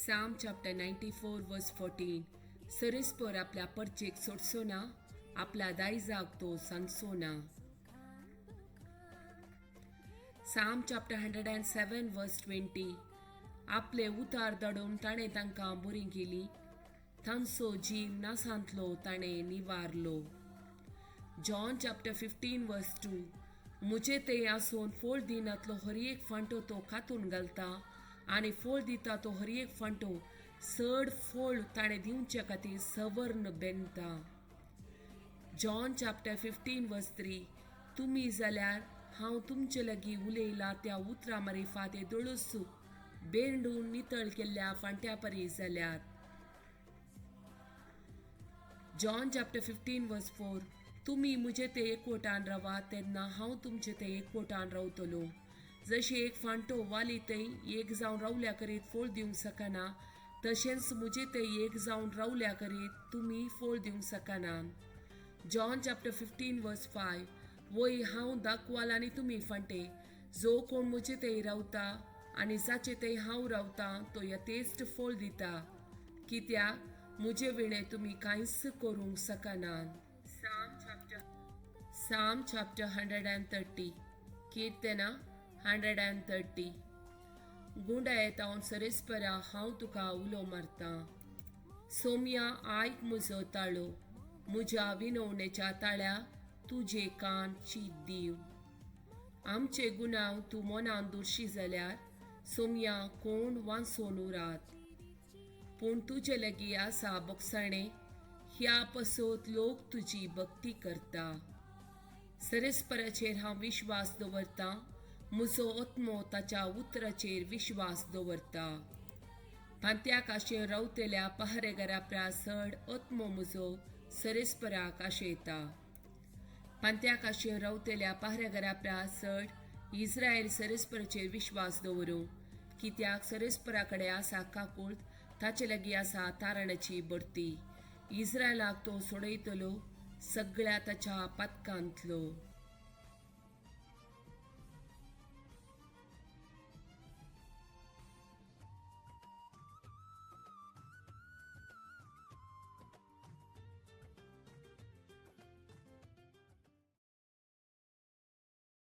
Psalm chapter 94 verse 14. सरेस्पर आपल्या परचेक सोडचो ना, आपल्या दायजाक तो सांगचो ना. Psalm chapter 107 verse 20. आपले उतार धाडून ताणें तांकां बरीं केली, तांचो जीव नासांतलो ताणें निवारलो. John chapter 15 verse 2. मुजे ते आसून फोळ दिनातलो हर एक फांटो तो कातून घालता आनी फोळ दिता तो हर एक फांटो चड फोळ ताणें दिवचे खातीर सवर्ण बेंदता. John chapter 15 verse 3. तुमी जाल्यार हांव तुमचे लागीं उलयला त्या उतरां मारिफात हे दोळसू बेंडून नितळ केल्ल्या फांट्या परी जाल्यात. John chapter 15 verse 4. तुमी मुजे ते एकवटान रावात तेन्ना हांव तुमचे ते एकवटान रावतलो. जशें एक फांटो वाली थंय एक जावन रावल्या करीत फोळ दिवंक शकना, तशेंच मुजे ते एक जावन रावल्या करीत तुमी फोळ दिवंक शकना. John chapter 15 verse 5. वय हांव दाखवाल आनी तुमी फांटे, जो कोण मुजे थंय रावता आनी जाचे थंय हांव रावता तो यथेश्ट फोळ दिता, कित्याक मुजे विणें तुमी कांयच करूंक शकना. Psalm chapter 130. किर्तना 130. गुंडायेत हांव सरेस्परा हांव तुका उलो मारता. सोम्या आयक म्हजो ताळो, म्हज्या विनवणेच्या ताळ्या तुजे कान चीत दीव. आमचे गुनाव तूं मनान दुर्शी जाल्यार सोम्या कोण वांचोन उरात. पूण तुजे लागीं आसा बोगसाणें, ह्या पसत लोक तुजी भक्ती करता. सरेस्पराचेर हांव विश्वास दवरतां, म्हजो आत्मो ताच्या उतराचेर विश्वास दवरता. पांत्याक आशेन रावतल्या पहारेघरा प्रास चड आत्मो म्हजो सरेस्पराक आशेता. पांत्याक आशेन रावतल्या पहारेघरा प्रास चड इस्रायल सरेस्पराचेर विश्वास दवरूं, कित्याक सरेस्परा कडेन आसा काकूळट, ताचे लागीं आसा तारणाची भरती. इस्रायलाक तो सोडयतलो सगळ्या ताच्या पातकांतलो.